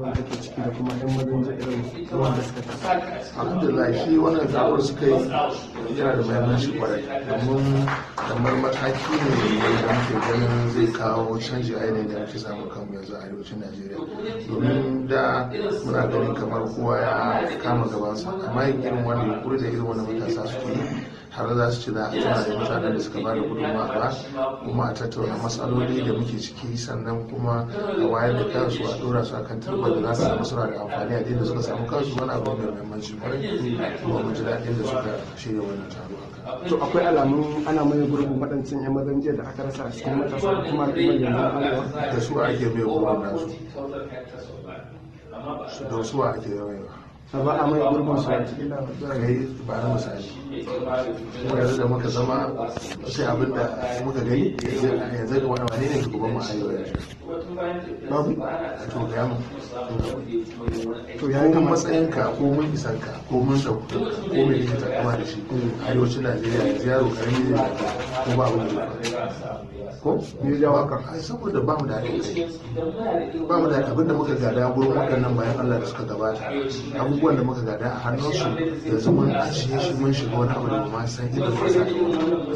arewa take ciki da kuma 'yan mazan jiya, irin rawar da suka taka? Alhamdulillah, shi wannan taro suka yi yana da muhimmanci kwarai, domin kamar mataki ne da muke ganin zai kawo canji a yanayin da muke samun kanmu yanzu a arewacin Najeriya. Domin da muna ganin kamar kowa ya kama gabansa, amma yin irin wannan yunkuri da irin wannan matasa suke yi, har za su ci za a tuna da mutanen da suka bada gudunmawa ba, kuma a tattauna matsaloli da muke ciki, sannan kuma a wayar da kansu, a dora su akan turbar da za su zama suna da amfani a da suka samu kansu, wani abu mai muhimmanci kwarai. Kuma mun ji daɗin da suka shirya wannan taro haka. To, akwai alamun ana maye gurbin waɗancan 'yan mazan jiya da aka rasa a cikin matasa da kuma al'ummar yanzu na arewa? Da su ake mai gurbin nasu? Da su ake yawa? Ba a maye gurbin su wataƙila. Kai, ba na misali, kuma yanzu da muka zama sai abin da muka gani yanzu ga wani, wane ne shugaban mu a arewa yanzu? Babu. To, ga mu. To, ya ko mun kamata matsayinka, ko mun isanka, ko mun ɗauka, ko mai kake takama da shi a arewacin Najeriya yanzu, yaro karami zai zaɓe ko ba abin da zai faru ko Me ya jawo haka? Ai saboda ba mu da haɗin kai, ba mu da abin da muka gada gurin waɗannan bayan Allah da suka gabata. Abubuwan da muka gada a hannunsu, yanzu mun ajiye shi, mun shiga wani abu da ba ma san inda muka sa gaba.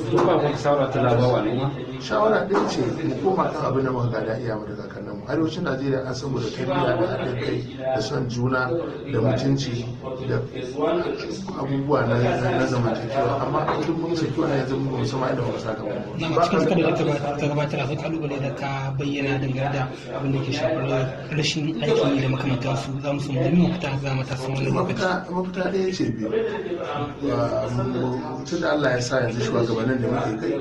To, ba wata shawara ta za ba wa al'umma? Shawara ɗaya ce: mu koma kan abin da muka gada iyamu da kakanninmu. Arewacin Najeriya an san mu da tarbiyya da haɗin kai da son juna da mutunci da abubuwa na zamantakewa, amma duk mun saki wannan, yanzu mun san ma inda muka sa gaba. Na cikin takardar da ta gabatar, akwai kalubale da ka bayyana dangane da abin da ke shafar rashin aikin yi da makamantansu. Za mu so mu nemi mafita ga matasan wannan lokaci. Mafita ɗaya ce, biyu. Tun da Allah ya sa yanzu shugabannin da muke kai,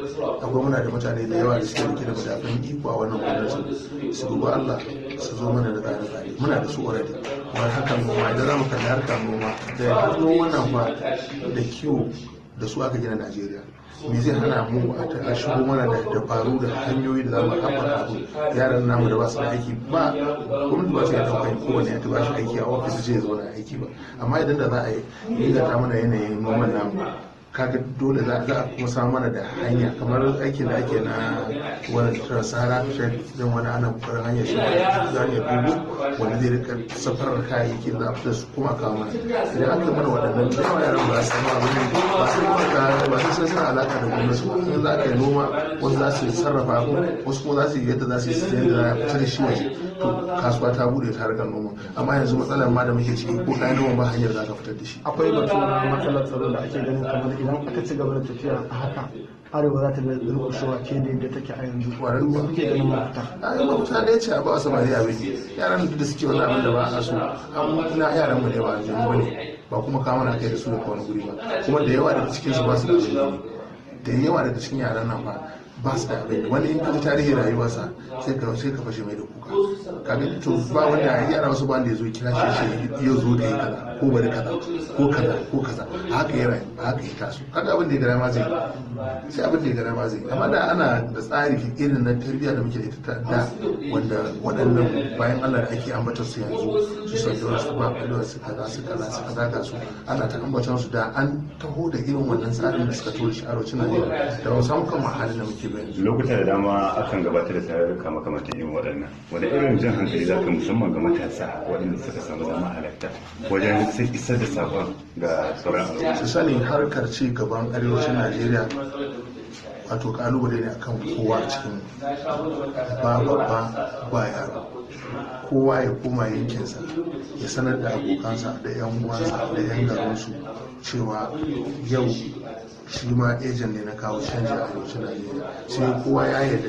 akwai muna da mutane da yawa da suke rike da madafun iko a wannan gwamnati, su duba Allah su zo mana da tsare-tsare. Muna da su already. Wani harkar noma, idan za mu kalli harkar noma da har noman nan fa da kiwo, da su aka gina Najeriya. Me zai hana mu a shigo mana da dabaru da hanyoyi da za mu haɓaka abu? Yaran namu da ba su da aiki ba, gwamnati ba su iya ɗaukar kowane ya ba shi aiki a ofis ce ya zauna aiki ba. Amma idan da za a yi inganta mana yanayin noman namu, kaga dole za a kuma samu mana da hanya, kamar aikin da ake na wani Trans-Sahara Trade din, wani ana kokarin hanyar shi hanyar dubu wanda zai rika safarar kayayyakin za a fitar su kuma kawo mana. Idan aka mana waɗannan, da yawa yaran ba su samu abin ba su kuma ba su sai suna alaka da gwamnati ba. In za ka yi noma, wasu za su sarrafa abu, wasu kuma za su yi yadda za su yi yadda za a fitar da shi waje. To, kasuwa ta bude ta harkar noma. Amma yanzu matsalar ma da muke ciki, ko kayan noma ba hanyar za ka fitar da shi. Akwai batu na matsalar tsaro da ake ganin kamar idan aka ci gaba da tafiya a haka, arewa za ta da durƙushewa ke da yadda take a yanzu. Kwarai Me kuwa. kuke ganin mafita? Ai mafita ɗaya ce: a ba samari abin. Yaran da suke wani abin da ba a so, an na yaran mu ne, ba aljanu ba ne ba, kuma kawo na kai da su daga wani guri ba. Kuma da yawa daga cikin su ba su da abin yi. Da yawa daga cikin yaran nan ba ba su da abin yi. Wani in ka ji tarihin rayuwarsa, sai ka fashe mai da kuka. Ka gani? To, ba wanda yara wasu ba wanda ya zo kira shi shi yau zo ka yi kaza ko bari kaza ko kaza ko kaza. Haka ya rayu, haka ya taso. Kaga abin da ya gara ma zai yi, sai abin da ya gara ma zai yi. Amma da ana da tsari irin na tarbiyya da muke da ita ta da, wanda waɗannan bayan Allah da ake ambatar su yanzu, su Sardauna, su ba Balewa, su kaza, su kaza, su kaza, ga su ana ta ambatar su, da an taho da irin wannan tsarin da suka tura shi arewacin Najeriya, da ba samu kan halin da muke ba yanzu. Lokuta da dama akan gabatar da tarurruka makamantan irin waɗannan. Wani irin jan hankali za ka musamman ga matasa waɗanda suka samu dama halarta wajen isar da saƙon ga sauran al'umma? Su sani, harkar ci gaban arewacin Najeriya wato kalubale ne akan kowa a cikin, ba babba ba yaro. Kowa ya koma yankinsa ya sanar da abokansa da 'yan uwansa da 'yan garinsu cewa yau shi ma agent ne na kawo canji a arewacin Najeriya, sai kowa ya yarda.